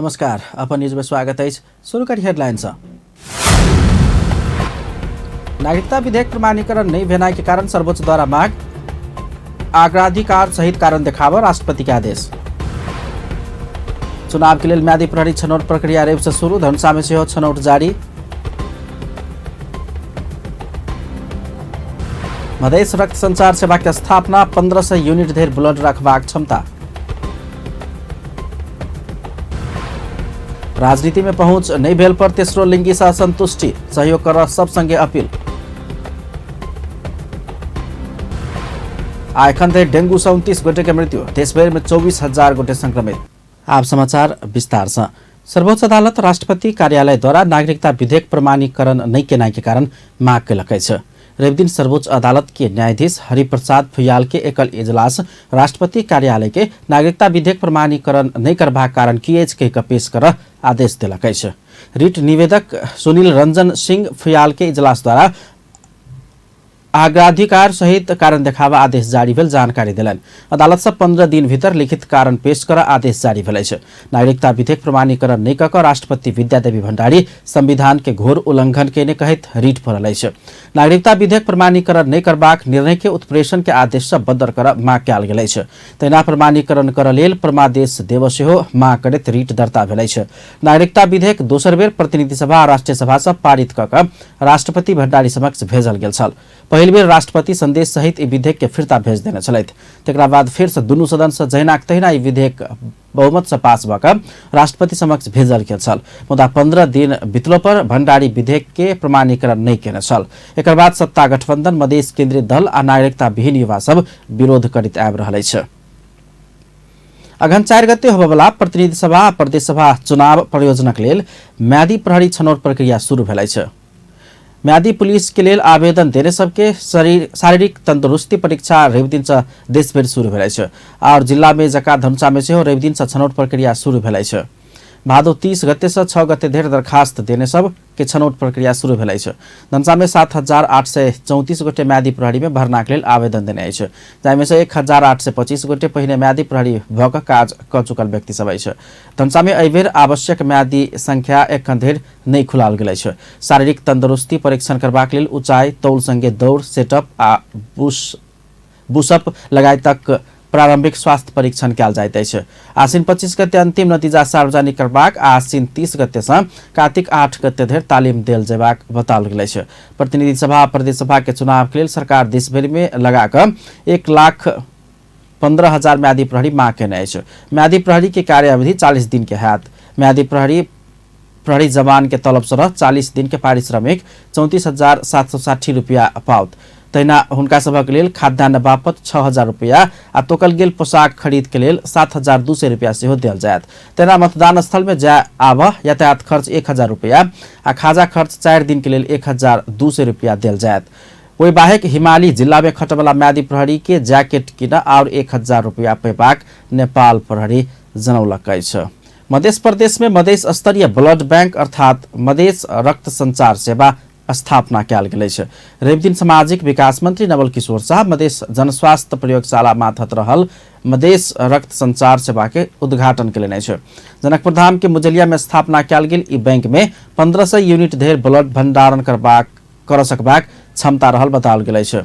नमस्कार, अपन न्यूज में स्वागत अछि। शुरू करी हेडलाइन सँ। नागरिकता विधेयक प्रमाणीकरण नहीं भेनाइ के कारण सर्वोच्च द्वारा मांग, अग्राधिकार सहित कारण देखाबऽ राष्ट्रपति के आदेश। चुनाव के लेल म्यादी प्रहरी छनौट प्रक्रिया रवि से शुरू, धनुषा में सेहो छनौट जारी। मधेश रक्त संचार सेवा के स्थापना, 1500 यूनिट धरि ब्लड रखबाक क्षमता। राजनीति में पहुंच नहीं भेल पर तेसरो लिंगी सँ असंतुष्टि, सहयोग कर सब संगे अपील। आ एखन धरि डेंगू सँ 29 गोटे के मृत्यु, देशभरि में 24,000 गोटे संक्रमित। आब समाचार विस्तार सँ। सर्वोच्च अदालत राष्ट्रपति कार्यालय द्वारा नागरिकता विधेयक प्रमाणीकरण नहि केनाइ के कारण माग केलक अछि। रविदिन सर्वोच्च अदालत के न्यायाधीश हरिप्रसाद फुयाल के एकल इजलास राष्ट्रपति कार्यालय के नागरिकता विधेयक प्रमाणीकरण नहि करबाक कारण की अछि कहि कऽ पेश करऽ आदेश देलक अछि। रिट निवेदक सुनील रंजन सिंह फुयाल के इजलास द्वारा अग्राधिकार सहित कारण देखाबऽ आदेश जारी भेल जानकारी देलनि। अदालत सँ 15 दिन भीतर लिखित कारण पेश करऽ आदेश जारी भेल अछि। नागरिकता विधेयक प्रमाणीकरण नहि कऽ कऽ राष्ट्रपति विद्यादेवी भण्डारी संविधान के घोर उल्लंघन केने कहैत रिट पड़ल अछि। नागरिकता विधेयक प्रमाणीकरण नहि करबाक निर्णय के उत्प्रेषण के आदेश सँ बदर करऽ माग कयल गेल अछि। तहिना प्रमाणीकरण करऽ लेल परमादेश देबऽ सेहो माग करैत रिट दर्ता भेल अछि। नागरिकता विधेयक दोसर बेर प्रतिनिधि सभा आ राष्ट्रिय सभा सँ पारित कऽ कऽ राष्ट्रपति भण्डारी समक्ष भेजल गेल छल। पहिल बेर राष्ट्रपति संदेश सहित ई विधेयक के फिर्ता भेज देने छलथि। तकरा बाद फेर सँ दुनू सदन सँ जहिनाक तहिना ई विधेयक बहुमत सँ पास भऽ कऽ राष्ट्रपति समक्ष भेजल गेल छल। मुदा 15 दिन बितलो पर भण्डारी विधेयक के प्रमाणीकरण नहि केने छल। एकर बाद सत्ता गठबंधन, मधेश केंद्रित दल आ नागरिकता विहीन युवा सब विरोध करैत आबि रहल अछि। अगहन 4 गते होबयवला प्रतिनिधि सभा आ प्रदेश सभा चुनाव प्रयोजनक लेल म्यादी प्रहरी छनौट प्रक्रिया शुरू भेल अछि। म्यादी पुलिस के लेल आवेदन देने सबके शारीरिक तंदुरुस्ती परीक्षा रवि दिन से देशभरि शुरू भेल अछि। और जिला में जका धनुषा में सेहो रवि दिन से छनौट प्रक्रिया शुरू भेल अछि। भादो 30 गते से 6 गते धरि दरखास्त देने सब के छनौट प्रक्रिया शुरू भेल अछि। धनुषा में 7,834 गोटे म्यादी प्रहरी में भर्नाक लेल आवेदन देने अछि, जाहिमे से 1,825 गोटे पहिने म्यादी प्रहरी भऽ कऽ काज कऽ चुकल व्यक्ति सब अछि। धनुषा में एहिबेर आवश्यक म्यादी संख्या एखन धरि नहि खुलाल गेल अछि। शारीरिक तंदुरुस्ती परीक्षण करबाक लेल ऊंचाई, तौल संगे दौड़, सेटअप आ बुशअप लगायतक प्रारंभिक स्वास्थ्य परीक्षण कयल जाइत अछि। आश्विन 25 गते अंतिम नतीजा सार्वजनिक करबाक आ आश्विन 30 गते सँ कार्तिक 8 गते धरि तालीम देल जेबाक बताओल गेल अछि। प्रतिनिधि सभा आ प्रदेश सभा के चुनाव के लेल सरकार देशभरि में लगा कऽ 1,15,000 म्यादी प्रहरी माग केने अछि। म्यादी प्रहरी के कार्यावधि 40 दिन के होयत। म्यादी प्रहरी जवान के तलब सरह 40 दिन के पारिश्रमिक 34,760 रुपया पाओत। तहिना हुनका सभक लेल खाद्यान्न बापत 6,000 रुपया आ तोकल गेल पोशाक खरीद के लेल 7,200 रुपया सेहो देल जायत। तहिना मतदान स्थल में जाय आबह यातायात खर्च 1,000 रुपया आ खाजा खर्च 4 दिन के लेल 1,200 रुपया देल जायत। ओहि बाहेक हिमाली जिला में खटबला म्यादी प्रहरी के जैकेट किन और 1,000 रुपया पेबाक नेपाल प्रहरी जनौलक अछि। मध्य प्रदेश में मधेश स्तरीय ब्लड बैंक अर्थात मधेश रक्त संचार सेवा स्थापना कयल गेल अछि। रविदिन सामाजिक विकास मंत्री नवल किशोर शाह मधेश जनस्वास्थ्य प्रयोगशाला मातहत रहल मधेश रक्त संचार सेवा के उद्घाटन केलनि अछि। जनकपुर धाम के मुजलिया में स्थापना कयल गेल ई बैंक में 1500 यूनिट धरि ब्लड भंडारण कर सकबाक क्षमता रहल बताओल गेल अछि।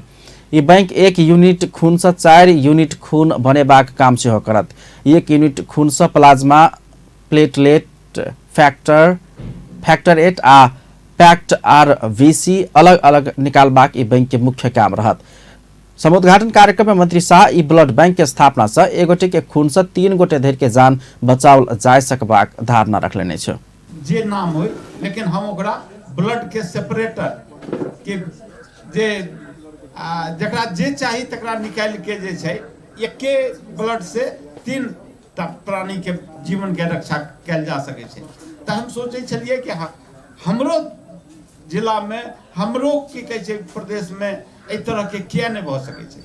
ई बैंक 1 यूनिट खून सँ 4 यूनिट खून बनेबाक काम सेहो करत। 1 यूनिट खून सँ प्लाज्मा, प्लेटलेट, फैक्टर 8 आ पैक्ट आरबीसी अलग अलग निकालबाक ई बैंक के मुख्य काम रहत। समुद्घाटन कार्यक्रम में मंत्री शाह ई ब्लड बैंक के स्थापना सँ एक गोटे के खून सँ 3 गोटे धरि के जान बचाओल जा सकबाक धारणा रखलनि अछि। जे नाम होय, लेकिन हम ओकरा ब्लड के सेपरेटर के जे जकरा जे चाही तकरा निकालि के जे छै एके ब्लड से 3 टा प्राणी के जीवन के रक्षा कयल जा सकै छै। तऽ हम सोचै छलियै कि हमरो जिलामे, हमरो की कहै छै प्रदेशमे एहि तरहके किया नहि भऽ सकै छै।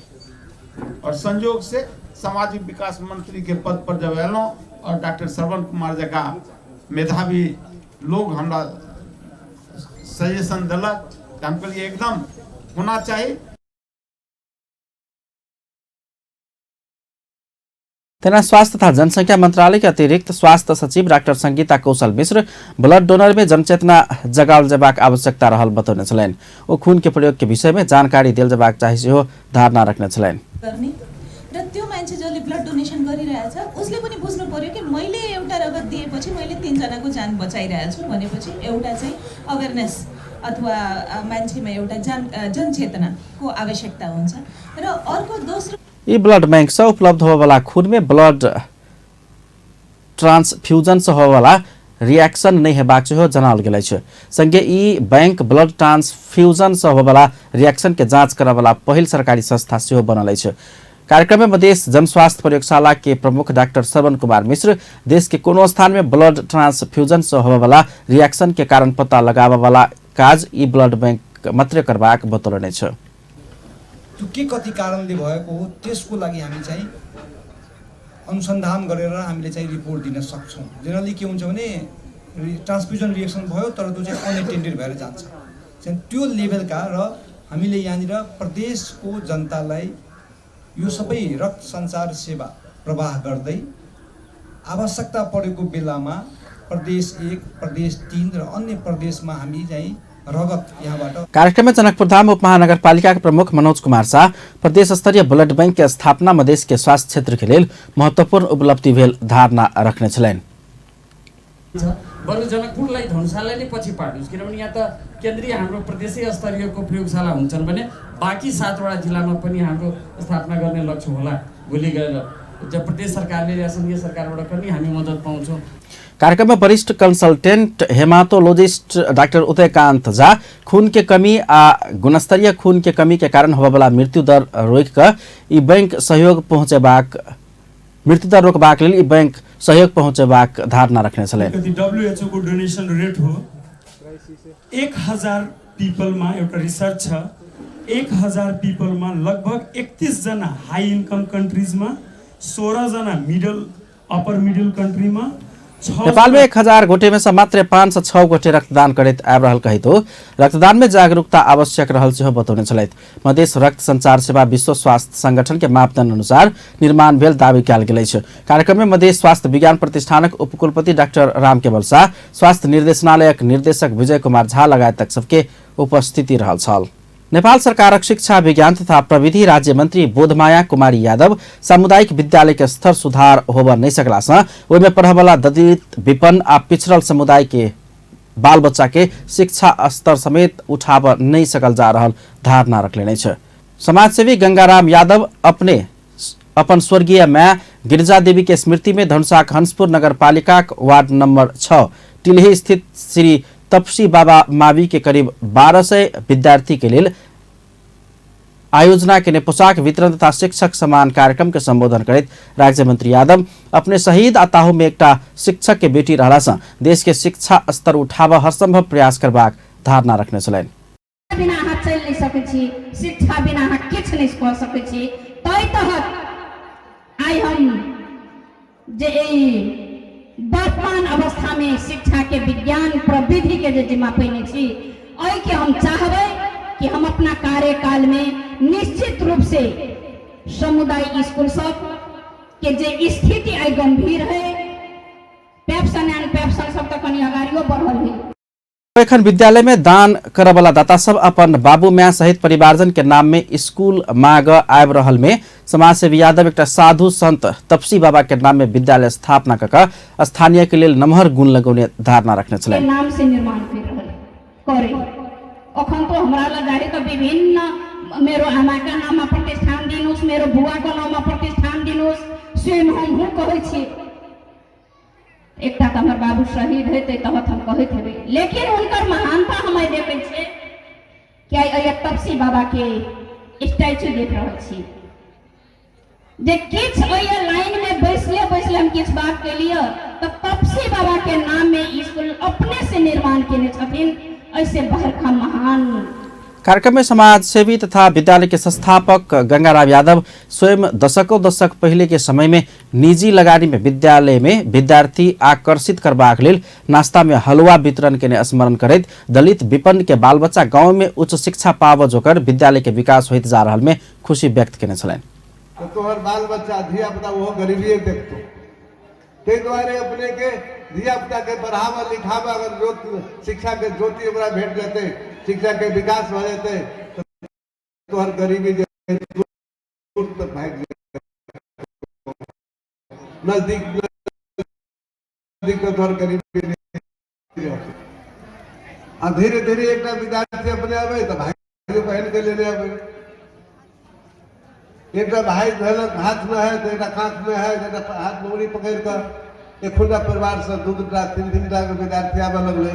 और संयोग से सामाजिक विकास मंत्री के पद पर जब अयलहुँ और डॉक्टर श्रवण कुमार जकाँ मेधावी लोग हमरा सजेशन देलक, तऽ हम कहलियै एकदम होना चाही। तेना स्वास्थ्य तथा जनसंख्या मंत्रालय के अतिरिक्त स्वास्थ्य सचिव डाक्टर संगीता कौशल मिश्र ब्लड डोनर में जनचेतना जगाओल जेबाक आवश्यकता रहल बतौने छलनि। ओ खून के प्रयोग के विषय में जानकारी देल जेबाक चाही सेहो धारणा रखने छलनि। गर्ने र त्यो मान्छे जसले ब्लड डोनेसन गरिरहेछ उसले पनि बुझ्नु पर्यो कि मैले एउटा रगत दिएपछि मैले 3 जनाको ज्यान बचाइरहेको छु भनेपछि एउटा चाहिँ अवेरनेस अथवा मान्छेमा एउटा जनचेतनाको आवश्यकता हुन्छ। र अर्को दोस्रो ई ब्लड बैंक से उपलब्ध होबेवाला खून में ब्लड ट्रांसफ्यूजन से होबेवाला रिएक्शन नहीं हेबाक सेहो जनाओल गेल अछि। संगे ई बैंक ब्लड ट्रांसफ्यूजन से होबेवाला रिएक्शन के जांच करबला पहिल सरकारी संस्था सेहो बनल अछि। कार्यक्रम में मधेश जनस्वास्थ्य प्रयोगशाला के प्रमुख डॉक्टर श्रवण कुमार मिश्र देश के कोनो स्थान में ब्लड ट्रांसफ्यूजन से होबेवाला रिएक्शन के कारण पता लगाबेवाला काज ई ब्लड बैंक मात्रै करबाक बतौलनि अछि। त्यो के कति कारणले भएको हो त्यसको लागि हामी चाहिँ अनुसन्धान गरेर हामीले चाहिँ रिपोर्ट दिन सक्छौँ। जेनरली के हुन्छ भने ट्रान्सफ्युजन रिएक्सन भयो तर त्यो चाहिँ अनएटेन्डेड भएर जान्छ। चाहिँ त्यो लेभलका र हामीले यहाँनिर प्रदेशको जनतालाई यो सबै रक्त सञ्चार सेवा प्रवाह गर्दै आवश्यकता परेको बेलामा प्रदेश 1, प्रदेश 3 र अन्य प्रदेशमा हामी चाहिँ रगत यहाँबाट। कार्यक्रम में जनकपुरधाम उपमहानगरपालिका के प्रमुख मनोज कुमार शाह प्रदेश स्तरीय ब्लड बैंक के स्थापना मधेश के स्वास्थ्य क्षेत्र के लेल महत्वपूर्ण उपलब्धि भेल धारणा रखने छलनि। बरु जनकपुरलाई धनुषालाई नै पछि पार्नुहोस्, किनभने यहाँ त केन्द्रीय हाम्रो प्रदेशीय स्तरीयको प्रयोगशाला हुन्छन् भने बाँकी 7वटा जिल्लामा पनि हाम्रो स्थापना गर्ने लक्ष्य होला भोलि गएर जब प्रदेश सरकारले या सङ्घीय सरकारबाट पनि हामी मद्दत पाउँछौँ। कार्यक्रम में वरिष्ठ consultant haematologist doctor Udaykant Jha खून के कमी आ गुणस्तरीय खून के कमी के कारण होबेवाला मृत्यु दर रोकि कऽ ई बैंक सहयोग पहुँचेबाक मृत्यु दर रोकबाक लेल ई बैंक सहयोग पहुँचेबाक धारणा रखने छलनि। कति WHO को डोनेसन रेट हो 1000 पिपलमा एउटा रिसर्च छ, 1000 पिपलमा लगभग 31 जना हाई इन्कम कन्ट्रिजमा, 16 जना मिडल अपर मिडल कन्ट्रीमा, नेपाल में 1000 गोटे में से मात्र 5 से 6 गोटे रक्तदान करैत आबि रहल कहितो रक्तदान में जागरूकता आवश्यक रहल सेहो बतौने छलथि। मधेश रक्त संचार सेवा विश्व स्वास्थ्य संगठन के मापदंड अनुसार निर्माण भेल दावी कयल गेल अछि। कार्यक्रम में मधेश स्वास्थ्य विज्ञान प्रतिष्ठानक उपकुलपति डाक्टर रामकेवल शाह, स्वास्थ्य निर्देशनालयक निर्देशक विजय कुमार झा लगायतक सबके उपस्थिति रहल छल। नेपाल सरकारक शिक्षा विज्ञान तथा प्रविधि राज्य मंत्री बोधमाया कुमारी यादव सामुदायिक विद्यालय के स्तर सुधार होबऽ नहि सकला सँ ओहिमे पढ़यवला दलित, विपन्न आ पिछड़ल समुदाय के बाल बच्चा के शिक्षा स्तर समेत उठाबऽ नहि सकल जा रहल धारणा रखलनि अछि। समाजसेवी गंगाराम यादव अपने अपन स्वर्गीय माय गिरिजा देवी के स्मृति में धनुषाक हंसपुर नगरपालिकाक वार्ड नंबर 6 टिलही स्थित श्री तपसी बाबा मावी के करीब 1200 विद्यार्थी के लेल आयोजना के पोशाक वितरण तथा शिक्षक सम्मान कार्यक्रम के संबोधन करैत राज्य मंत्री यादव अपने शहीद आ ताहू में एकटा शिक्षक के बेटी रहला सँ देश के शिक्षा स्तर उठाबऽ हरसंभव प्रयास करबाक धारणा रखने छलनि। बिना अहाँ चलि नहि सकै छी, शिक्षा बिना अहाँ किछु नहि कऽ सकै छी। ताहि तहत आइ हम जे एहि वर्तमान अवस्था में शिक्षा के विज्ञान प्रविधि के जे जिम्मा पैने छी, एहिके हम चाहबै कि हम अपना कार्यकाल में निश्चित रूप से समुदाय स्कूल सब के जे स्थिति आइ गंभीर है, पेप्सन एंड पेप्सन सब तऽ कनि अगाड़ियो बढ़ल है। एखन विद्यालय में दान करबला दाता सब अपन बाबू my सहित परिवारजन के नाम में स्कूल मांग आबि रहल में समाजसेवी यादव एकटा साधु संत तपसी बाबा के नाम में विद्यालय स्थापना कऽ कऽ स्थानीय के लेल नमहर गुण लगौने धारणा रखने छलनि। नाम से निर्माण कर रहल करे अखन तो हमरा लग जाए तो विभिन्न मेरो आमा के नाम में प्रतिष्ठान दिनुहोस्, मेरो बुआ के नाम में प्रतिष्ठान दिनुहोस्, स्वयं हमहूँ कहै छी। एकटा तऽ हमर बाबू शहीद है ताहि तहत हम कहैत हेबै, लेकिन हुनकर महानता हम आइ देखै छियै कि आइ एहि तपसी बाबा के स्टैचू देख रहल छी जे किछु एहि लाइन में बैसले बैसले हम किछु बात केलियै तऽ तपसी बाबा के नाम में स्कूल अपने से निर्माण केने छथिन, ऐसे बड़का महान। कार्यक्रम में समाजसेवी तथा विद्यालय के संस्थापक गंगाराम यादव स्वयं दशकों दशक पहले के समय में निजी लगानी में विद्यालय में विद्यार्थी आकर्षित करबाक लेल नाश्ता में हलुआ वितरण के स्मरण करैत दलित विपन्न के बाल बच्चा गांव में उच्च शिक्षा पाबऽ जोकर विद्यालय के विकास होइत जा रहल में खुशी व्यक्त केने छलनि। तऽ तोहर बाल बच्चा धिया पुता ओहो गरीबिए देखतौ। ताहि दुआरे अपनेके धिया पुताके पढ़ाबऽ लिखाबऽ, अगर ज्योति शिक्षाके ज्योति ओकरा भेट जेतै, शिक्षाके विकास भऽ जेतै, तऽ तोहर गरीबी जे दूर तक भागि जेतै, नजदीक नजदीक तऽ तोहर गरीबी नहि रहतौ। आ धीरे धीरे एकटा विद्यार्थी अपने अबै तऽ भाइयो बहिनके लेने अबै, एकटा भाइ भेलक हाथमे है तऽ एकटा काँखमे है, तऽ एकटा हाथमे उंगली पकड़ि कऽ एखुनका परिवारसँ दू दूटा तीन तीन टा विद्यार्थी आबऽ लगलै।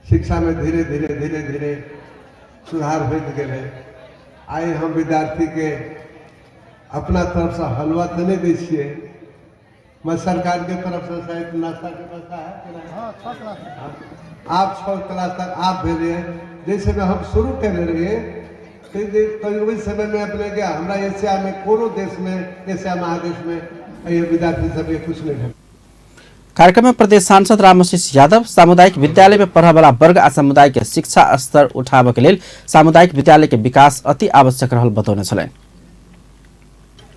शिक्षामे धीरे धीरे धीरे धीरे सुधार होइत गेलै। आइ हम विद्यार्थीके अपना तरफसँ हलुआ तऽ नहि दै छियै, मैं सरकार के तरफ से शायद नाश्ता के व्यवस्था है कि नहीं? हाँ, 6 क्लास तक। आप 6 क्लास तक आप भेलिए। जैसे में हम शुरू केने रहिए तो ओहि समय में अपने के हमरा एशिया में कोनो देश में, एशिया महादेश में ये विद्यार्थी सबके कुछ नहीं भेल। कार्यक्रम में प्रदेश सांसद रामआशीष यादव सामुदायिक विद्यालय में पढ़य वाला वर्ग आ समुदाय के शिक्षा स्तर उठाबय के लेल सामुदायिक विद्यालय के विकास अति आवश्यक रहल बतौने छलनि।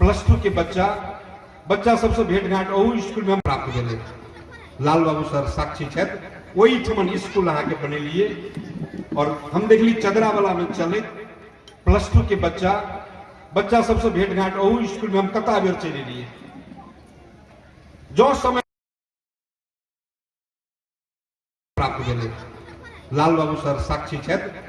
प्लस 2 के बच्चा बच्चा सबसँ भेंट घाट ओहू स्कूल में हम प्राप्त भेलै। लाल बाबू सर साक्षी छथि, ओहिठमन स्कूल अहाँके बनेलिए और हम देखली चदरा वाला में चलैत प्लस 2 के बच्चा बच्चा सबसँ भेंट घाट ओहू स्कूल में हम कता बेर चलि एलियै। जँ समय प्राप्त भेलै, लाल बाबू सर साक्षी छथि।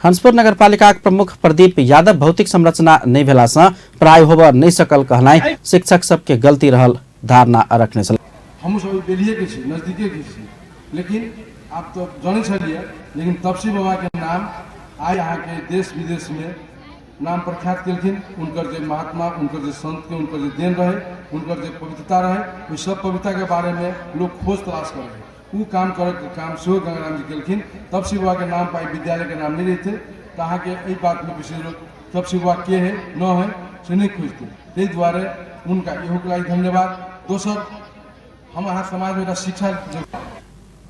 हंसपुर नगरपालिकाक प्रमुख प्रदीप यादव भौतिक संरचना नहि भेला सँ पढ़ाई होबऽ नहि सकल कहनाइ शिक्षक सबके गलती रहल धारणा रखने छल। हमहूँ सब बेलिएके छी, नजदीकेके छी, लेकिन आब तऽ जनै छलियै, लेकिन तपसी बाबाके नाम आइ अहाँके देश विदेशमे नाम प्रख्यात केलखिन। हुनकर जे महात्मा, हुनकर जे संतके हुनकर जे देन रहै, हुनकर जे पवित्रता रहै, ओहि सब पवित्रताके बारेमे लोक खोज तलाश करै रहै। ओ काम करैके काम सेहो गंगाराम जी केलखिन। तपसी बाबाके नाम पर आइ विद्यालयके नाम नहि रहितै तऽ अहाँके एहि बातमे विशेष लोक तपसी बाबा के है न है से नहि खोजतै। ताहि दुआरे हुनका इहोके लागि धन्यवाद। दोसर हम अहाँ समाजमे एकटा शिक्षा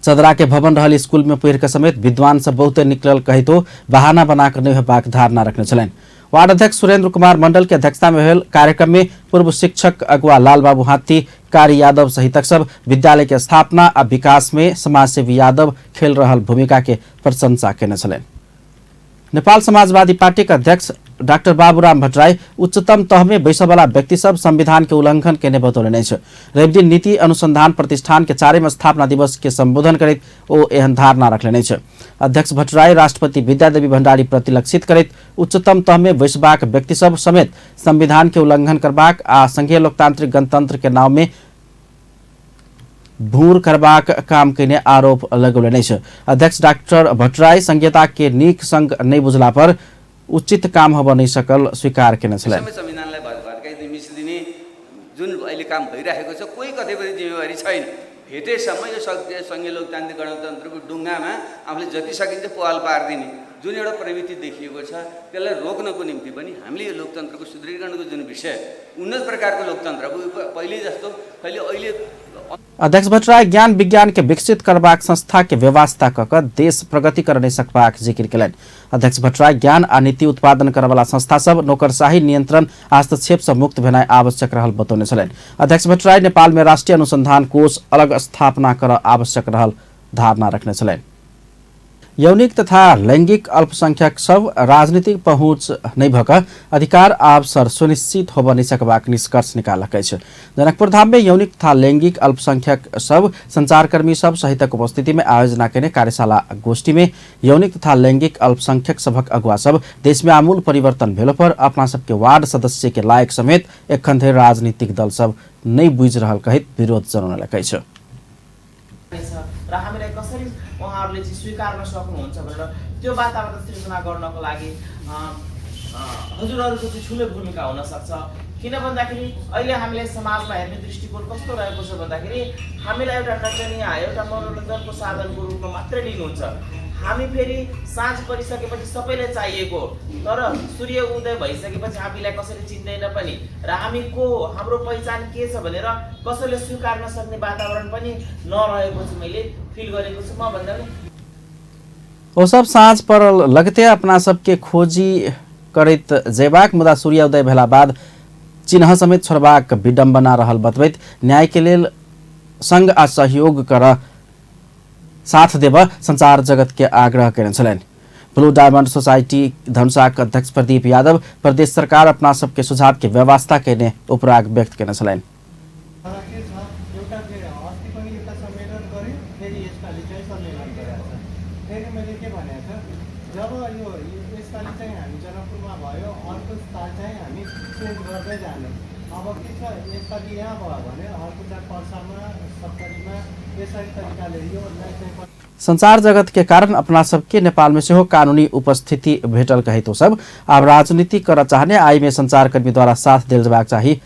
चदरा के भवन रहल स्कूल में पढ़ि के समेत विद्वान सब बहुते निकलल कहितो बहाना बना कर नहीं होबाक धारणा रखने छलनि। वार्ड अध्यक्ष सुरेंद्र कुमार मंडल के अध्यक्षता में भेल कार्यक्रम में पूर्व शिक्षक अगुआ लाल बाबू हाथी, कारी यादव सहितक सब विद्यालय के स्थापना आ विकास में समाजसेवी यादव खेल रहल भूमिका के प्रशंसा केने छलनि। नेपाल समाजवादी पार्टी के अध्यक्ष डाक्टर बाबूराम भट्टराई उच्चतम तह में बैसयवला व्यक्ति सब संविधान के उल्लंघन केने बतौलनि अछि। रविदिन नीति अनुसंधान प्रतिष्ठान के 4 स्थापना दिवस के संबोधन करैत ओ एहन धारणा रखलनि अछि। अध्यक्ष भट्टराई राष्ट्रपति विद्यादेवी भण्डारी प्रति लक्षित करैत उच्चतम तह में बैसबाक व्यक्ति सब समेत संविधान के उल्लंघन करबाक आ संघीय लोकतांत्रिक गणतंत्र के नाव में भूर करबाक काम केने आरोप लगौलनि अछि। अध्यक्ष डाक्टर भट्टराई संघीयता के नीक संग नहि बुझला पर उचित काम होब नहि सकल स्वीकार केने छलनि। संविधानलाई भत्काइदिने मिसिदिने जुन अहिले काम भइरहेको छ, कोही कतै पनि जिम्मेवारी छैन। भेटेसम्म यो सङ्घीय लोकतान्त्रिक गणतन्त्रको डुङ्गामा आफूले जति सकिन्छ पहल पारिदिने जुन एउटा प्रवृत्ति देखिएको छ, त्यसलाई रोक्नको निम्ति पनि हामीले यो लोकतन्त्रको सुदृढीकरणको जुन विषय, उन्नत प्रकारको लोकतन्त्र अब पहिले जस्तो पहिले अहिले अध्यक्ष भट्टराई ज्ञान विज्ञान के विकसित करबाक संस्था के व्यवस्था क क देश प्रगति कर नहि सकबाक जिक्र केलनि। अध्यक्ष भट्टराई ज्ञान आ नीति उत्पादन करऽवला संस्था सब नौकरशाही नियंत्रण आ हस्तक्षेप से मुक्त भेनाइ आवश्यक रहल बतौने छलनि। अध्यक्ष भट्टराई नेपाल में राष्ट्रीय अनुसंधान कोष अलग स्थापना करऽ आवश्यक रहल धारणा रखने छलनि। यौनिक तथा लैंगिक अल्पसंख्यक सब राजनीतिक पहुँच नहि भऽ कऽ अधिकार आ अवसर सुनिश्चित होबऽ नहि सकबाक निष्कर्ष निकालक अछि। जनकपुर धाम में यौनिक तथा लैंगिक अल्पसंख्यक सब संचारकर्मी सब सहितक उपस्थिति में आयोजना केने कार्यशाला गोष्ठी में यौनिक तथा लैंगिक अल्पसंख्यक सभक अगुआ सब देश में आमूल परिवर्तन भेलो पर अपना सबके वार्ड सदस्य के लायक समेत एखन धरि राजनीतिक दल सब नहि बुझि रहल कहैत विरोध जनौलक अछि। र हामीलाई कसरी उहाँहरूले चाहिँ स्वीकार्न सक्नुहुन्छ भनेर त्यो वातावरण सृजना गर्नको लागि हजुरहरूको चाहिँ ठुलो भूमिका हुनसक्छ। किन भन्दाखेरि अहिले हामीले समाजमा हेर्ने दृष्टिकोण कस्तो रहेको छ भन्दाखेरि हामीलाई एउटा नचनिया, एउटा मनोरञ्जनको साधनको रूपमा मात्रै लिनुहुन्छ। हामी फेरि साँझ परिसकेपछि सबैलाई चाहिएको, तर सूर्य उदय भइसकेपछि हामीलाई कसैले चिन्दैन पनि र हामी को हो, हाम्रो पहिचान के छ भनेर कसैले स्वीकार्न सक्ने वातावरण पनि नरहेको चाहिँ मैले फिल गरेको छु। म भन्दा पनि ओ सब साँझ पर लगते अपना सबके खोजी करैत जेबाक मुदा सूर्योदय भेला बाद चिन्ह समेत छोड़बाक विडम्बना रहल बतबैत न्याय के लेल संग आ सहयोग कर साथ देब संचार जगत के आग्रह केने छलनि। ब्लू डायमंड सोसाइटी धनुषाक अध्यक्ष प्रदीप यादव प्रदेश सरकार अपना सबके सुझाव के व्यवस्था केने उपराग व्यक्त केने छलनि। संचार जगत के कारण अपना सबके नेपाल में सेहो कानूनी उपस्थिति भेटल कहैत ओ सब आब राजनीति कर चाहने आई में संचारकर्मी द्वारा साथ देल जबाक चाही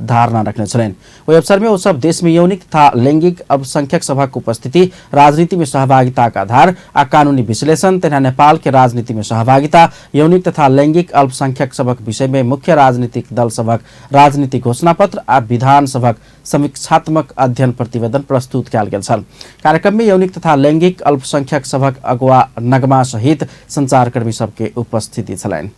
धारणा रखने छलनि। ओहि अवसर में ओ सब देश में यौनिक तथा लैंगिक अल्पसंख्यक सभक उपस्थिति, राजनीति में सहभागिता का आधार आ कानूनी विश्लेषण तथा नेपाल के राजनीति में सहभागिता, यौनिक तथा लैंगिक अल्पसंख्यक सभक विषय में मुख्य राजनीतिक दल सभक राजनीतिक घोषणापत्र आ विधान सभक समीक्षात्मक अध्ययन प्रतिवेदन प्रस्तुत कयल गेल छल। कार्यक्रम में यौनिक तथा लैंगिक अल्पसंख्यक सभक अगुवा नगमा सहित संचारकर्मी सबके उपस्थिति छलनि।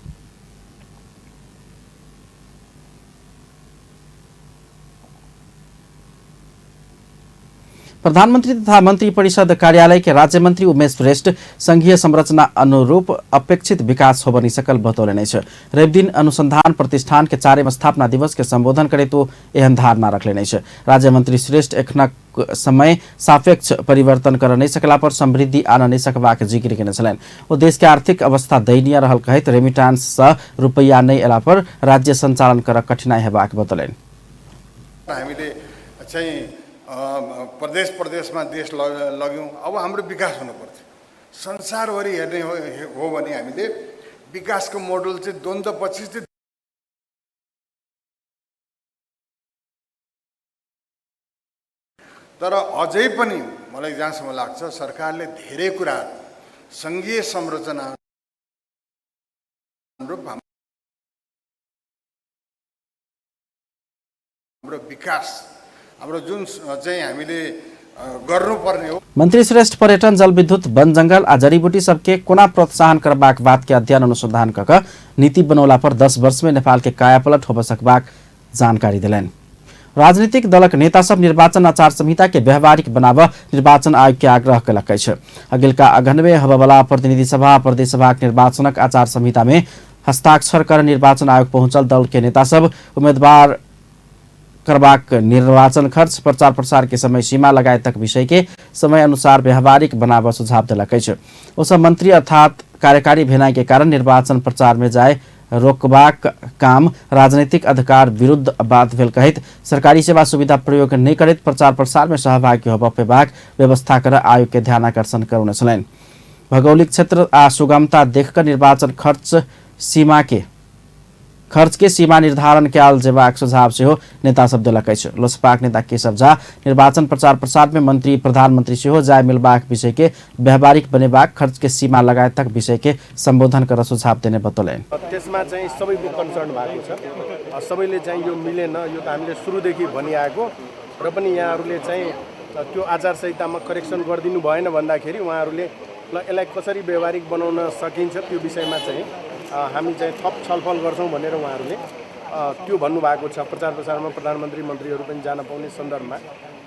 प्रधानमंत्री तथा मंत्री परिषद कार्यालय के राज्य मंत्री उमेश श्रेष्ठ संघीय संरचना अनुरूप अपेक्षित विकास होब नहीं सकल बतौलनि अछि। रविदिन अनुसंधान प्रतिष्ठान के 4 स्थापना दिवस के संबोधन करैत ओ एहन धारणा रखलनि अछि। राज्य मंत्री श्रेष्ठ एखनक समय सापेक्ष परिवर्तन कर नहीं सकला पर समृद्धि आन नहीं सकबाक जिक्र केने छलनि। ओ देश के आर्थिक अवस्था दयनीय रहल कहैत रेमिटांस सँ रुपैया नहीं एला पर राज्य संचालन कर कठिनाई हेबाक बतौलनि। हामीले चाहिँ प्रदेश प्रदेशमा देश लग्यौँ, अब हाम्रो विकास हुनुपर्छ। संसारभरि हेर्ने हो भने हामीले विकासको मोडल चाहिँ द्वन्द्वपछि चाहिँ तर अझै पनि मलाई जहाँसम्म लाग्छ सरकारले धेरै कुराहरू सङ्घीय संरचना अनुरूप हाम्रो विकास हाम्रो जुन चाहिँ हामीले गर्नुपर्ने हो। मंत्री श्रेष्ठ पर्यटन, जलविद्युत, वन जंगल आ जडीबूटी सबके कोना प्रोत्साहन करबाक बात के अध्ययन अनुसंधान क क नीति बनौला पर 10 वर्ष में नेपाल के कायापलट होब सकबाक जानकारी देलनि। राजनीतिक दलक नेता सब निर्वाचन आचार संहिता के व्यवहारिक बनाब निर्वाचन आयोग के आग्रह कयलक अछि। अगिलका अगहनमे होबयवला प्रतिनिधि सभा प्रदेश सभाक निर्वाचनक आचार संहिता में हस्ताक्षर कर निर्वाचन आयोग पहुंचल दल के नेता सब उम्मीदवार करबाक निर्वाचन खर्च, प्रचार प्रसार के समय सीमा लगायतक विषय के समय अनुसार व्यवहारिक बनाब सुझाव देलक अछि। ओ सब मंत्री अर्थात कार्यकारी भेनाइ के कारण निर्वाचन प्रचार में जाय रोकबाक काम राजनीतिक अधिकार विरुद्ध बात भेल कहैत सरकारी सेवा सुविधा प्रयोग नहि करैत प्रचार प्रसार में सहभागी होबय पेबाक व्यवस्था कर आयोग के ध्यानाकर्षण करौने छलनि। भौगोलिक क्षेत्र आ सुगमता देखकर निर्वाचन खर्च के सीमा निर्धारण कयल जेबाक सुझाव सेहो नेता सब देलक अछि। लोजपाक नेता केशव झा निर्वाचन प्रचार प्रसार में मंत्री प्रधानमंत्री सेहो जाय मिलबाक विषय के व्यवहारिक बनेबाक खर्च के सीमा लगायतक विषय के संबोधन कर सुझाव देने बतौलनि। त्यसमा चाहिँ सबैको कन्सर्न भएको छ, सबैले चाहिँ यो मिलेन, यो त हामीले सुरुदेखि भनिआएको र पनि यहाँहरूले चाहिँ त्यो आचार संहितामा करेक्सन गरिदिनु भएन भन्दाखेरि उहाँहरूले ल यसलाई कसरी व्यवहारिक बनाउन सकिन्छ त्यो विषयमा चाहिँ हामी चाहिँ थप छलफल गर्छौँ भनेर उहाँहरूले त्यो भन्नुभएको छ। प्रचार प्रसारमा प्रधानमन्त्री मन्त्रीहरू पनि जान पाउने सन्दर्भमा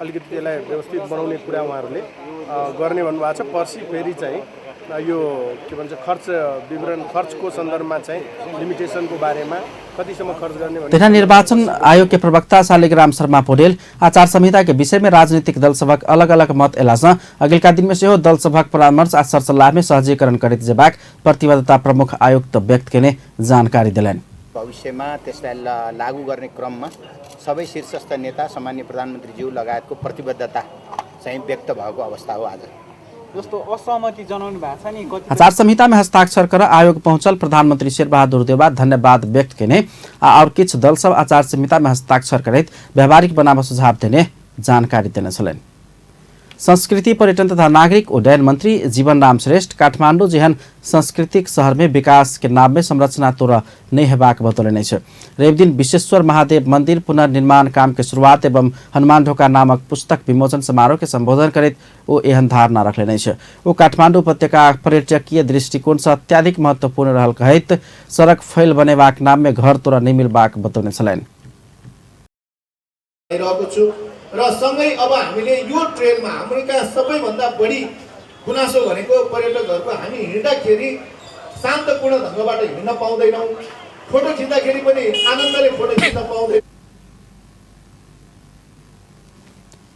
अलिकति त्यसलाई व्यवस्थित बनाउने कुरा उहाँहरूले गर्ने भन्नुभएको छ। पर्सि फेरि चाहिँ यो के भन्छ खर्च विवरण, खर्चको सन्दर्भमा चाहिँ लिमिटेसनको बारेमा कतिसम्म खर्च गर्ने भन्ने तथा निर्वाचन आयोग के प्रवक्ता शालिग्राम शर्मा पौडेल आचार संहिता के विषय में राजनीतिक दल सभक अलग अलग मत एलासँ अगिलका दिन में सेहो दल सभक परामर्श आ सरसल्लाह में सहजीकरण करैत जेबाक प्रतिबद्धता प्रमुख आयुक्त व्यक्त केने जानकारी देलनि। भविष्यमा त्यसलाई लागू गर्ने क्रममा सबै शीर्षस्थ नेता सामान्य प्रधानमन्त्रीज्यू लगायतको प्रतिबद्धता चाहिँ व्यक्त भएको अवस्था हो। आज जस्तो असहमति जनाउनु भएको छ नि, आचार संहिता में हस्ताक्षर कर आयोग पहुंचल प्रधानमंत्री शेरबहादुर देउवा धन्यवाद व्यक्त केने आ और किछु दल सब आचार संहिता में हस्ताक्षर करैत व्यवहारिक बनाब सुझाव देने जानकारी देने छलनि। संस्कृति पर्यटन तथा नागरिक उड्डयन मंत्री जीवनराम श्रेष्ठ काठमाडौँ जेहन सांस्कृतिक शहर में विकास के नाम में संरचना तोड़ नहीं हेबाक बतौलनि अछि। रविदिन विश्वेश्वर महादेव मंदिर पुनर्निर्माण काम के शुरुआत एवं हनुमान ढोका नामक पुस्तक विमोचन समारोह के संबोधन करैत ओ एहन धारणा रखलनि अछि। ओ काठमाडौँ उपत्यका पर्यटकीय दृष्टिकोण से अत्यधिक महत्वपूर्ण रहल कहैत सड़क फैल बनेबाक नाम में घर तोड़ नहीं मिलबाक बतौने छलनि। छु र सँगै अब हामीले यो ट्रेलमा हाम्रो कहाँ सबैभन्दा बढी गुनासो भनेको पर्यटकहरूको हामी हिँड्दाखेरि शान्तपूर्ण ढङ्गबाट हिँड्न पाउँदैनौँ, फोटो खिच्दाखेरि पनि आनन्दले फोटो खिच्न पाउँदैन।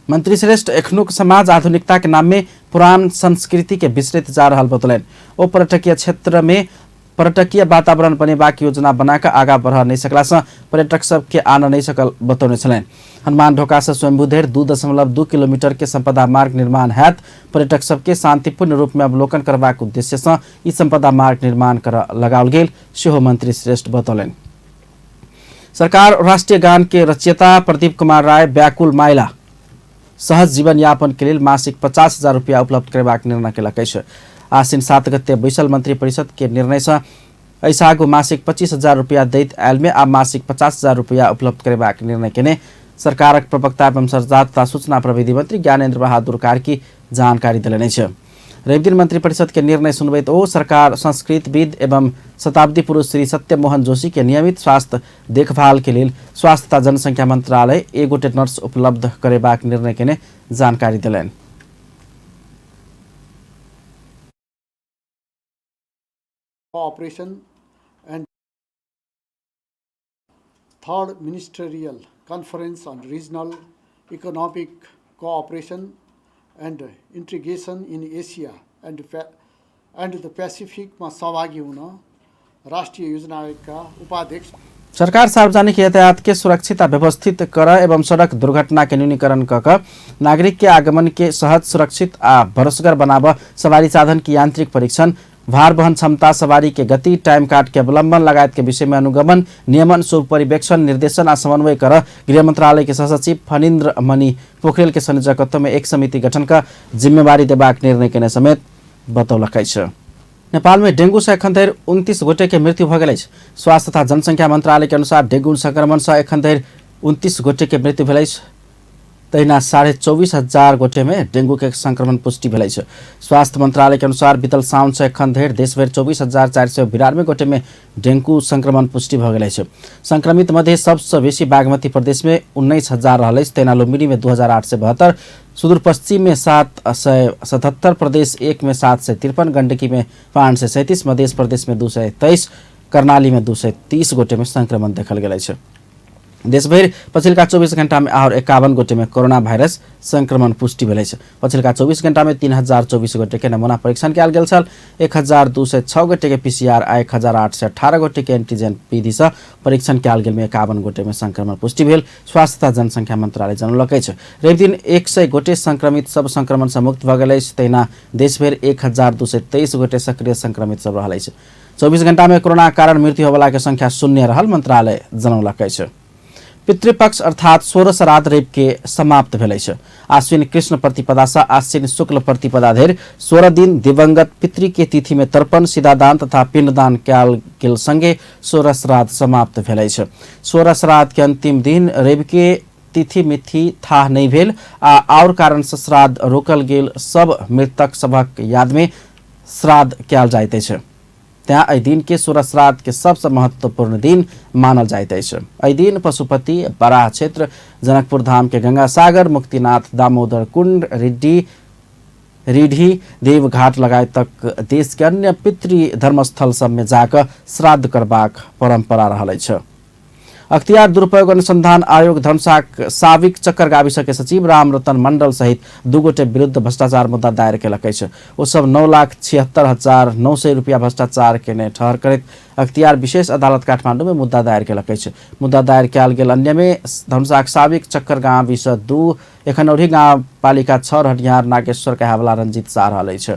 मंत्री श्रेष्ठ एखनुक समाज आधुनिकता के नाम में पुरान संस्कृति के विसरित जा रहल बतौलनि। ओ पर्यटकीय क्षेत्र में पर्यटकीय वातावरण बनेबाक योजना बनाकर आगा बढ़ नहीं सकला से पर्यटक सबके आन नहीं सकल बतौने छलनि। हनुमान ढोका से स्वयंभू धरि 2.2 किलोमीटर के सम्पदा मार्ग निर्माण हैत। पर्यटक सबके शांतिपूर्ण रूप में अवलोकन करबाक उद्देश्य से ई सम्पदा मार्ग निर्माण कर लगाओल गेल सेहो मंत्री श्रेष्ठ बतौलनि। सरकार राष्ट्रीय गान के रचयिता प्रदीप कुमार राय व्याकुल माइला सहज जीवनयापन के लेल मासिक 50,000 रुपया उपलब्ध करेबाक निर्णय केलक अछि। आश्विन 7 गते बैसल मंत्री परिषद के निर्णय से एहिसँ आगू मासिक 25,000 रुपया दैत आयल में आब मासिक 50,000 रुपया उपलब्ध करेबाक निर्णय केने सरकारक प्रवक्ता एवं संचार तथा सूचना प्रविधि मंत्री ज्ञानेन्द्र बहादुर कार्की जानकारी देलनि अछि। रविदिन मंत्री परिषद के निर्णय सुनबैत ओ सरकार संस्कृतविद एवं शताब्दी पुरुष श्री सत्यमोहन जोशी के नियमित स्वास्थ्य देखभाल के लेल स्वास्थ्य तथा जनसंख्या मंत्रालय एक गोटे नर्स उपलब्ध करेबाक निर्णय केने जानकारी देलनि। Cooperation and Third Ministerial Conference on Regional Economic Cooperation and Integration in Asia and the Pacific मा सहभागी हुन राष्ट्रिय योजना आयोगका उपाध्यक्ष। सरकार सार्वजनिक यातायात के सुरक्षित आ व्यवस्थित कर एवं सड़क दुर्घटना के न्यूनीकरण क नागरिक के आगमन के सहज सुरक्षित आ भरोसगर बनाब सवारी साधन की यांत्रिक परीक्षण, भार वहन क्षमता, सवारी के गति, टाइम कार्ड के अवलंबन लगायत के विषय में अनुगमन, नियमन, सुपरिवेक्षण, निर्देशन आ समन्वय कर गृह मंत्रालय के सहसचिव फणीन्द्र मणि पोखरेल के संयोजकत्व में एक समिति गठन का जिम्मेवारी देबाक निर्णय केने समेत बतौलक अछि। नेपाल में डेंगू से एखन धरि 29 गोटे के मृत्यु भऽ गेल अछि। स्वास्थ्य तथा जनसंख्या मंत्रालय के अनुसार डेंगू संक्रमण से एखन धरि 29 गोटे के मृत्यु भेल अछि। तहिना 24,500 गोटे में डेंगू के संक्रमण पुष्टि भेल अछि। स्वास्थ्य मंत्रालय के अनुसार बीतल साउन से एखन धरि देशभरि 24,492 गोटे में डेंगू संक्रमण पुष्टि भऽ गेल अछि। संक्रमित मध्ये सबसँ बेसी बागमती प्रदेश में 19,000 रहल अछि। तहिना लुम्बिनी में 2,872, सुदूरपश्चिम में 777, प्रदेश 1 में 753, गंडकी में 537, मध्य प्रदेश में 223, कर्णाली में 230 गोटे में संक्रमण देखल गेल अछि। देशभरि पछिल्का 24 घण्टा में आओर 51 गोटे में कोरोना वायरस संक्रमण पुष्टि भेल अछि। पछिल्का 24 घण्टा में 3,024 गोटे के नमूना परीक्षण कयल गेल छल। 1,206 गोटे के पीसीआर आ 1,818 गोटे के एंटीजन विधि से परीक्षण कयल गेल में 51 गोटे में संक्रमण पुष्टि भेल स्वास्थ्य तथा जनसंख्या मंत्रालय जनौलक अछि। रविदिन 100 गोटे संक्रमित सब संक्रमण से मुक्त भऽ गेल अछि। तहिना देशभरि 1,223 गोटे सक्रिय संक्रमित सब रहल अछि। 24 घण्टा में कोरोना कारण मृत्यु होबला के संख्या 0 रहल मंत्रालय जनौलक अछि। पितृपक्ष अर्थात 16 श्राद्ध रवि के समाप्त भेल अछि। आश्विन कृष्ण प्रतिपदा से आश्विन शुक्ल प्रतिपदा धरि 16 दिन दिवंगत पितृ के तिथि में तर्पण, सिदादान तथा पिंडदान कयल गेल संगे 16 श्राद्ध समाप्त भेल अछि। 16 श्राद्ध के अंतिम दिन रवि के तिथि मिथि थाह नहीं भेल आ और कारण से श्राद्ध रोकल गेल सब मृतक सभक याद में श्राद्ध कयल जाइत अछि। त्यहाँ एहि दिन के 16 श्राद्ध के सबसे महत्वपूर्ण दिन मानल जाइत अछि। एहि दिन पशुपति, बराह क्षेत्र, जनकपुर धाम के गंगा सागर, मुक्तिनाथ, दामोदर कुंड, रिढ़ी, देवघाट लगायत तक देश के अन्य पितृ धर्मस्थल सब में जाकर श्राद्ध करबाक परंपरा रहल अछि। अख्तियार दुरुपयोग अनुसंधान आयोग धनुषाक साविक चक्कर गाविस के सचिव रामरतन मंडल सहित 2 गोटे विरुद्ध भ्रष्टाचार मुद्दा दायर केलक अछि। ओ सब 9,76,900 रुपया भ्रष्टाचार केने ठहर करैत अख्तियार विशेष अदालत काठमाडौँ में मुद्दा दायर केलक अछि। मुद्दा दायर कयल गेल अन्य में धनुषाक साविक चक्कर गाविस 2, एखनौरी गाउँपालिका 6 रहनिहार नागेश्वर कहावला रंजित शाह रहल अछि।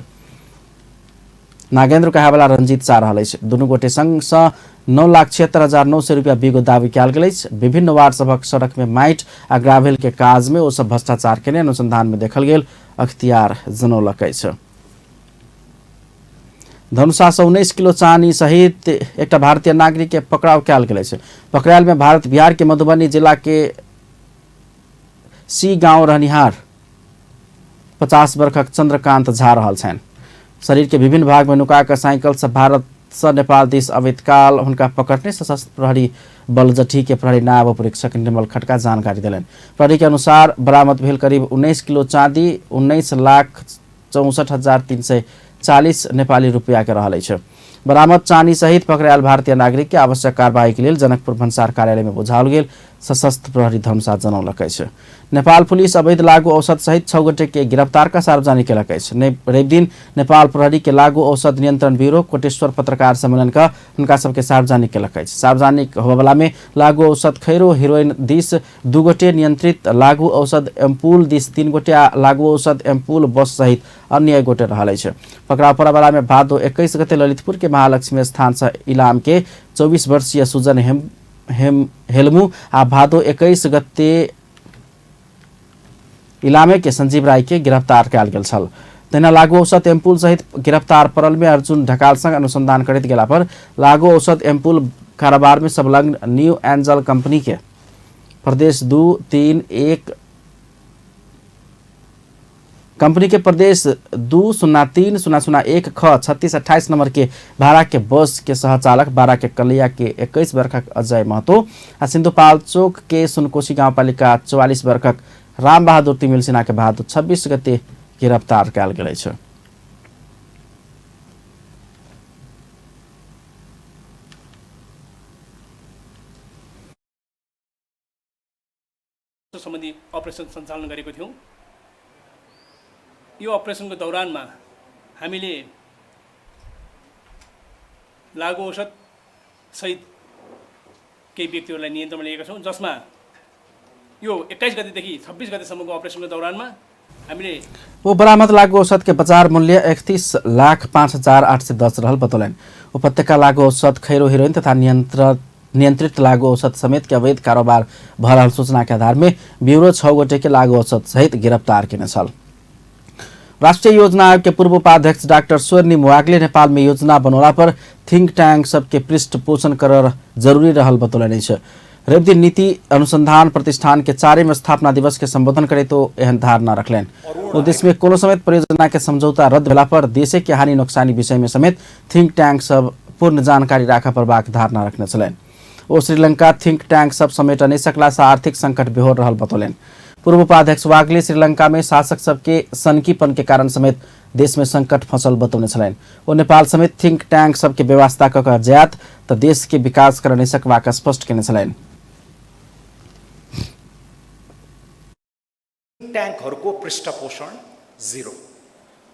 नागेन्द्र कहावला रंजित शाह रहल अछि। दुनू गोटे संगसँ 9,76,900 रुपया बिगो दावी कयल गेल अछि। विभिन्न वार्ड सभक सड़क में माटि आ ग्राभेल के काज में ओ सब भ्रष्टाचार केने अनुसंधान में देखल गेल अख्तियार जनौलक अछि। धनुषा से 19 किलो चानी सहित एकटा भारतीय नागरिक के पकड़ाव कयल गेल अछि। पकड़ायल में भारत बिहार के मधुबनी जिला के सी गांव रहनिहार 50 वर्षक चंद्रकांत झा रहल छनि। शरीर के विभिन्न भाग में नुका कऽ साइकिल से भारत से नेपाल दिस अबैत काल हुनका पकड़ने सशस्त्र प्रहरी बल जठी के प्रहरी नायब उपरीक्षक निर्मल खड़का जानकारी देलनि। प्रहरी के अनुसार बरामद भेल करीब 19 किलो चांदी 19,64,340 नेपाली रुपया के रहल अछि। बरामद चानी सहित पकड़ायल भारतीय नागरिक के आवश्यक कार्रवाई के लेल जनकपुर भन्सार कार्यालय में बुझाओल गेल सशस्त्र प्रहरी धनुषा जनौलक अछि। नेपाल पुलिस अवैध लागू औषध सहित 6 गोटे के गिरफ्तार कऽ सार्वजनिक केलक अछि। रविदिन नेपाल प्रहरी के लागू औषध नियंत्रण ब्यूरो कोटेश्वर पत्रकार सम्मेलन कऽ हुनका सबके सार्वजनिक केलक अछि। सार्वजनिक होबयवला में लागू औषध खैरो हीरोइन दिस 2 गोटे, नियंत्रित लागू औषध एम्पूल दिस 3 गोटे आ लागू औषध एम्पूल बस सहित अन्य 1 गोटे रहल अछि। पकड़ाव पड़यवला में भादो 21 गते ललितपुर के महालक्ष्मी स्थान से इलाम के 24 वर्षीय सुजन हेलमू आ भादो 21 गते इलामे के संजीव राय के गिरफ्तार कयल गेल छल। तहिना लागू औषध एम्पुल सहित गिरफ्तार पड़ल में अर्जुन ढकाल संग अनुसंधान करैत गेला पर लागू औषध एम्पुल कारोबार में संलग्न न्यू एंजल कंपनी के प्रदेश 2 3 1 कंपनी के प्रदेश 2 0 3 0 0 1 ख 36 28 नंबर के भाड़ा के बस के सहचालक बारा के कलिया के 21 वर्षक अजय महतो आ सिंधुपालचोक के सुनकोशी गाउँपालिका 44 वर्षक राम बहादुर तिमिल सिन्हा के बहादुर 26 गते गिरफ्तार कयल गेल अछि। सम्बन्धी अपरेसन सञ्चालन गरेको थियौँ। यो अपरेसनको दौरानमा हामीले लागु औषध सहित केही व्यक्तिहरूलाई नियन्त्रणमा लिएका छौँ, जसमा यो 21 गतेदेखि 26 गतेसम्मको अपरेसनको दौरानमा हामीले वो बरामद लागू औषध के बाजार मूल्य 31,05,810 रहल बतौलनि। उपत्यका लागू औषध खैरो हीरोइन तथा नियंत्रित लागू औषध समेत के अवैध कारोबार भऽ रहल सूचना के आधार में ब्यूरो 6 गोटे के लागू औषध सहित गिरफ्तार केने छल। राष्ट्रीय योजना आयोग के पूर्व उपाध्यक्ष डाक्टर स्वर्णिम वाग्ले नेपाल में योजना बनौला पर थिंक टैंक सबके पृष्ठ पोषण कर जरूरी रहल बतौलनि अछि। रविदिन नीति अनुसंधान प्रतिष्ठान के 4वीं स्थापना दिवस के संबोधन करे तो एहन धारणा रखलनि। ओ देश में कोनो समेत परियोजना के समझौता रद्द भेला पर देशे के हानि नोकसानी विषय में समेत थिंक टैंक सब पूर्ण जानकारी राखऽ पड़बाक धारणा रखने छलनि। ओ श्रीलंका थिंक टैंक सब समेट नहि सकला से आर्थिक संकट बेहोर रहल बतौलनि। पूर्व उपाध्यक्ष वाग्ले श्रीलंका में शासक सबके सनकीपन के कारण समेत देश में संकट फंसल बतौने छलनि। ओ नेपाल समेत थिंक टैंक सबके व्यवस्था कऽ कऽ जायत तऽ देश के विकास कर नहि सकबाक स्पष्ट केने छलनि। ट्याङ्कहरूको पृष्ठपोषण जीरो।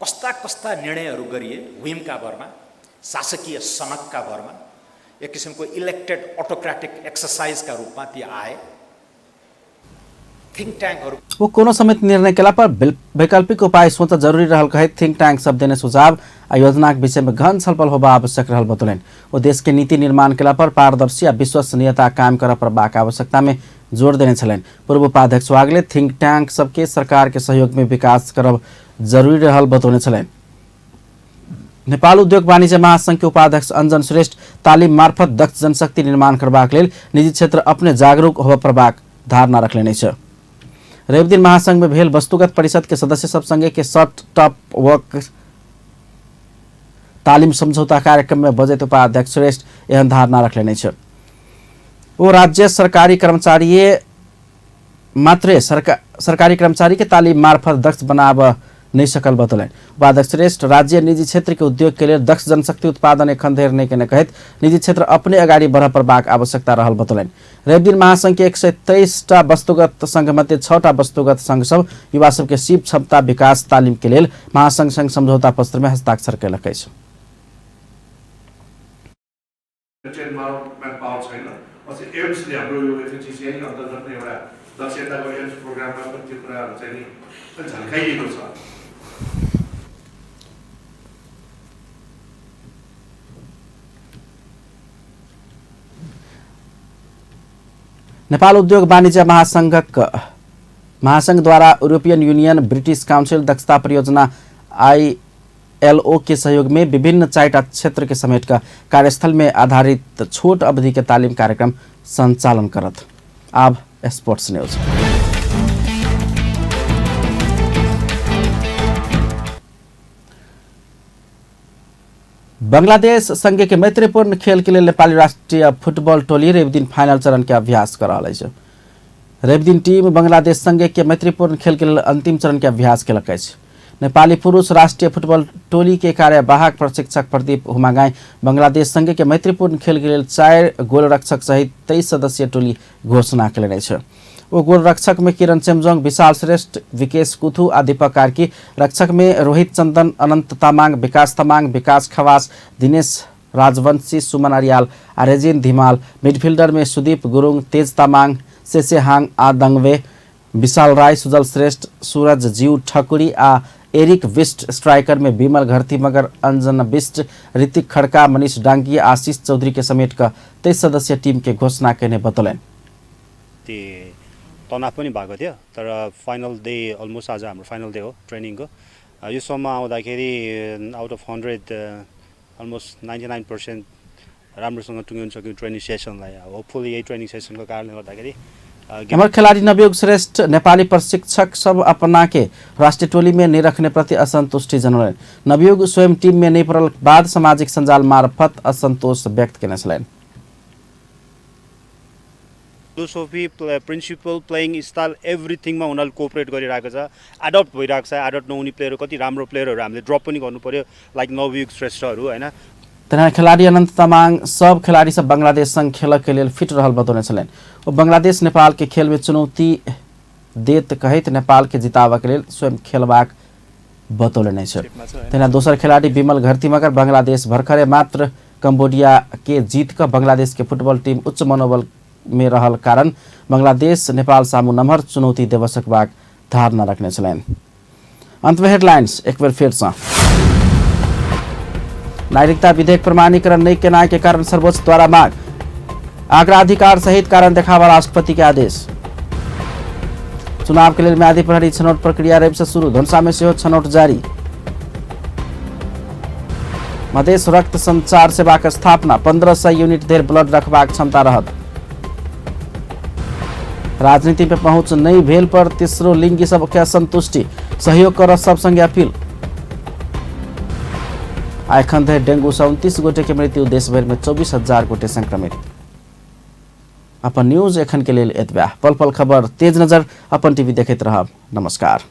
कस्ता कस्ता निर्णयहरू गरिए व्हिमका भरमा, शासकीय सनकका भरमा, एक किसिमको इलेक्टेड अटोक्रेटिक एक्सर्साइजका रूपमा ती आए। थिङ्क ट्याङ्कहरू वो कोनो समेत निर्णय केला पर वैकल्पिक उपाय सोच जरूरी रहल कहैत थिंक टैंक सब देने सुझाव आ योजनाक विषय में घन छलफल होबा आवश्यक रहल बतौलनि। ओ देश के नीति निर्माण केला पर पारदर्शी आ विश्वसनीयता कायम करऽ पड़बाक आवश्यकता में जोर देने छलनि। पूर्व उपाध्यक्ष वाग्ले थिंक टैंक सबके सरकार के सहयोग में विकास करब जरूरी रहल बतौने छलनि। नेपाल उद्योग वाणिज्य महासंघ के उपाध्यक्ष अंजन श्रेष्ठ तालिम मार्फत दक्ष जनशक्ति निर्माण करबाक लेल निजी क्षेत्र अपने जागरूक होबय पड़बाक धारणा रखलनि अछि। रविदिन महासंघ में भेल वस्तुगत परिषद के सदस्य सब संगे के शॉर्ट टॉप वर्क तालिम समझौता कार्यक्रम में बजैत उपाध्यक्ष श्रेष्ठ एहन धारणा रखलनि अछि। ओ राज्य सरकारी कर्मचारी मात्रे सरकारी कर्मचारी के तालिम मार्फत दक्ष बनाब नहीं सकल बतौलनि। उपाध्यक्ष श्रेष्ठ राज्य निजी क्षेत्र के उद्योग के लेल दक्ष जनशक्ति उत्पादन एखन धरि नहि केने कहैत निजी क्षेत्र अपने अगाडि बढ़ पड़बाक आवश्यकता रहल बतौलनि। रविदिन महासंघ के 123टा वस्तुगत संघ मध्ये 6टा वस्तुगत संघ सब युवा सबके सीप क्षमता विकास तालिम के लेल महासंघ संग समझौता पत्र में हस्ताक्षर केलक अछि। एम्सले हाम्रो यो एफएनसिसिआई अन्तर्गत नै एउटा दक्षताको एम्स प्रोग्राममा पनि त्यो कुराहरू चाहिँ नि झल्काइएको छ। नेपाल उद्योग वाणिज्य महासंघक महासंघ द्वारा यूरोपियन यूनियन, ब्रिटिश काउंसिल, दक्षता परियोजना ILO के सहयोग में विभिन्न 4टा क्षेत्र के समेट कर कार्यस्थल में आधारित छोट अवधि के तालीम कार्यक्रम संचालन करत। अब स्पोर्ट्स न्यूज। बांग्लादेश संगे के मैत्रीपूर्ण खेल के लिए नेपाली राष्ट्रीय फुटबॉल टोली रविदिन फाइनल चरण के अभ्यास कर रहल अछि। रविदिन टीम बांग्लादेश संगे के मैत्रीपूर्ण खेल के लेल अंतिम चरण के अभ्यास केलक अछि। नेपाली पुरुष राष्ट्रीय फुटबॉल टोली के कार्यवाहक प्रशिक्षक प्रदीप हुमागाई बांग्लादेश संगे के मैत्रीपूर्ण खेल के लेल 4 गोलरक्षक सहित 23 सदस्यीय टोली घोषणा केलनि अछि। ओ गोलरक्षक में किरण चेम्जोङ, विशाल श्रेष्ठ, विकेश कुथू आ दीपक कार्की, रक्षक में रोहित चंदन, अनंत तामाङ, विकास तामाङ, विकास खवास, दिनेश राजवंशी, सुमन अरियाल आ रेजिन धिमाल, मिडफिल्डर में सुदीप गुरुङ, तेज तामाङ, सेसेहाङ आ दङ्वे, विशाल राय, सुजल श्रेष्ठ, सूरज जीव ठकुरी आ एरिक विष्ट, स्ट्राइकर में विमल घरती मगर, अंजन बिष्ट, ऋतिक खड़का, मनीष डांगी, आशीष चौधरी के समेट कऽ 23 सदस्यीय टीम के घोषणा केने बतौलनि। तनाव पनि भएको थियो तर फाइनल डे अलमोस्ट आज हाम्रो फाइनल डे हो ट्रेनिङको। यो सम्म आउँदाखेरि आउट अफ 100 अलमोस्ट 99% राम्रोसँग टुङ्ग्याउन सक्यौँ ट्रेनिङ सेसनलाई। होपफुली यही ट्रेनिङ सेसनको कारणले गर्दाखेरि एमहर खेलाड़ी नवयुग श्रेष्ठ नेपाली प्रशिक्षक सब अपना के राष्ट्रीय टोली में नहीं रखने प्रति असंतुष्टि जनौलनि। नवयुग स्वयं टीम में नहीं पड़ल बाद सामाजिक सञ्जाल मार्फत असंतोष व्यक्त केने छलनि। फिलोसोफी, प्रिन्सिपल, प्लेइङ स्टाइल एभ्रिथिङमा उनीहरूले कोअपरेट गरिरहेको छ, एडप्ट भइरहेको छ। एडप्ट नहुने प्लेयर कति राम्रो प्लेयरहरू हामीले ड्रप पनि गर्नु पर्यो, लाइक नवयुग श्रेष्ठहरू होइन। तहिना खेलाड़ी अनंत तामाङ सब खेलाड़ी सब बांग्लादेश संग खेल के लेल फिट रहल बतौने छलनि। ओ बांग्लादेश नेपाल के खेल में चुनौती देत कहैत नेपाल के जिताबऽ के लेल स्वयं खेलबाक बतौलनि अछि। तहिना दोसर खेलाड़ी विमल घरती मगर बांग्लादेश भर्खरे मात्र कंबोडिया के जीत कऽ बांग्लादेश के फुटबॉल टीम उच्च मनोबल में रहल कारण बांग्लादेश नेपाल सामू नमहर चुनौती देबऽ सकबाक धारणा रखने छलनि। अंत में हेडलाइंस एक बेर फेर सँ। नागरिकता विधेयक प्रमाणीकरण नहीं केनाइ के कारण सर्वोच्च द्वारा मांग, अग्राधिकार सहित कारण देखावा राष्ट्रपति के आदेश। चुनाव के लेल म्यादी प्रहरी छनौट प्रक्रिया रवि से शुरू, धनुषा में सेहो छनौट जारी। मधेश रक्त संचार सेवा के स्थापना, 1500 यूनिट धरि ब्लड रखबाक क्षमता रहत। राजनीति पे पहुंच नहीं भेल पर तीसरो लिंगी सबके असंतुष्टि, सहयोग कर सब संगे अपील। एखन धरि डेंगू से 29 गोटे के मृत्यु, देशभरि में 24,000 गोटे संक्रमित। अपन न्यूज एखन के लेल एतबे। पल पल खबर तेज नजर अपन टीवी देखैत रहब। नमस्कार।